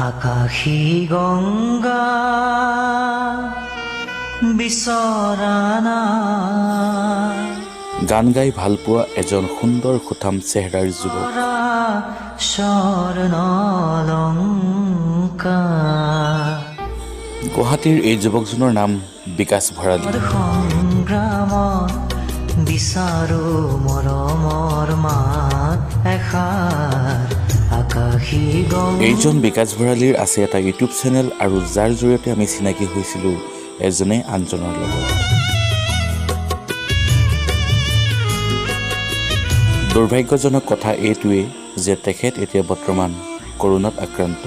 আকাশী গংগা বিচৰা নাই। গান গাই ভাল পোৱা এজন সুন্দৰ সুঠাম চেহেৰাৰ যুৱক। স্বৰ্ণলংকা। গুৱাহাটীৰ এই যুৱকজনৰ নাম বিকাশ ভৰালী। সংগ্ৰামত বিচাৰো মৰমৰ মাত এষাৰ, আকাশী গংগা। এইজন বিকাশ ভৰালীৰ আছে এটা ইউটিউব চেনেল আৰু যাৰ জৰিয়তে আমি চিনাকি হৈছিলোঁ এজনে আনজনৰ লগত। দুৰ্ভাগ্যজনক কথা এইটোৱেই যে তেখেত এতিয়া বৰ্তমান কৰোণাত আক্ৰান্ত।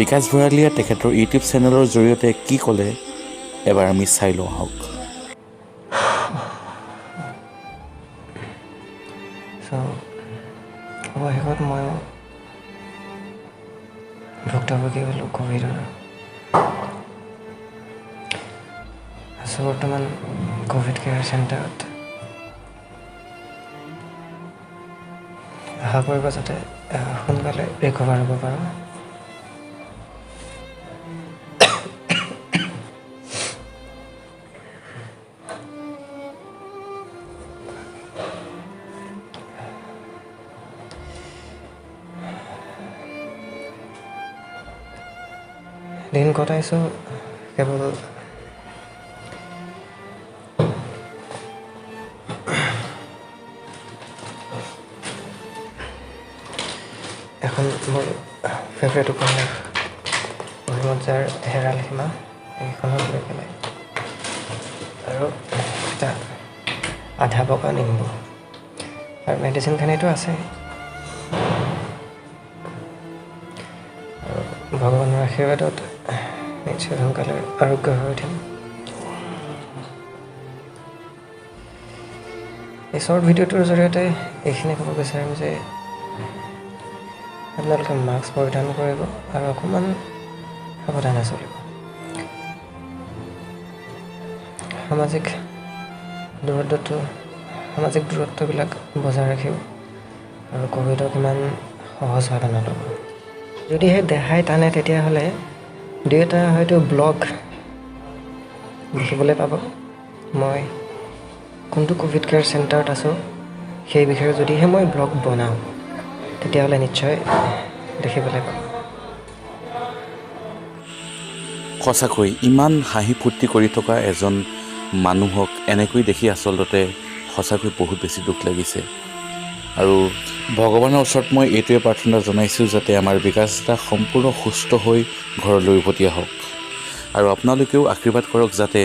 বিকাশ ভৰালীয়ে তেখেতৰ ইউটিউব চেনেলৰ জৰিয়তে কি ক'লে, এবাৰ আমি চাই লওঁ আহক। চ' অৱশেষত ময়ো ভুক্তভোগী হ'লোঁ ক'ভিডৰ। আছোঁ বৰ্তমান ক'ভিড কেয়াৰ চেণ্টাৰত। আশা কৰিব যাতে সোনকালে ৰিকভাৰ হ'ব পাৰোঁ। দিন কটাইছোঁ কেৱল এখন মোৰ ফেভৰেট উপন্যাস অসীমত যাৰ হেৰাল সীমা, এইখনত লৈ পেলাই আৰু এটা আধা পকা নিম্বু আৰু মেডিচিনখিনিতো আছে আৰু ভগৱানৰ আশীৰ্বাদত নিশ্চয় সোনকালে আৰোগ্য হৈ উঠিম। এই শ্বৰ্ট ভিডিঅ'টোৰ জৰিয়তে এইখিনি ক'ব বিচাৰিম যে আপোনালোকে মাস্ক পৰিধান কৰিব আৰু অকণমান সাৱধানে চলিব। সামাজিক দূৰত্বটো, সামাজিক দূৰত্ববিলাক বজাই ৰাখিব আৰু ক'ভিডক ইমান সহজভাৱে নল'ব। যদিহে দেহাই টানে, তেতিয়াহ'লে দুই এটা হয়তো ব্লগ দেখিবলৈ পাব। মই কোনটো ক'ভিড কেয়াৰ চেণ্টাৰত আছোঁ, সেই বিষয়ে যদিহে মই ব্লগ বনাওঁ, তেতিয়াহ'লে নিশ্চয় দেখিবলৈ পাব। সঁচাকৈ ইমান হাঁহি ফূৰ্তি কৰি থকা এজন মানুহক এনেকৈ দেখি আচলতে সঁচাকৈ বহুত বেছি দুখ লাগিছে আৰু ভগৱানৰ ওচৰত মই এইটোৱে প্ৰাৰ্থনা জনাইছোঁ যাতে আমাৰ বিকাশ দা সম্পূৰ্ণ সুস্থ হৈ ঘৰলৈ উভতি আহক আৰু আপোনালোকেও আশীৰ্বাদ কৰক যাতে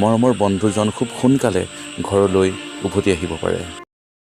মৰমৰ বন্ধুজন খুব সোনকালে ঘৰলৈ উভতি আহিব পাৰে।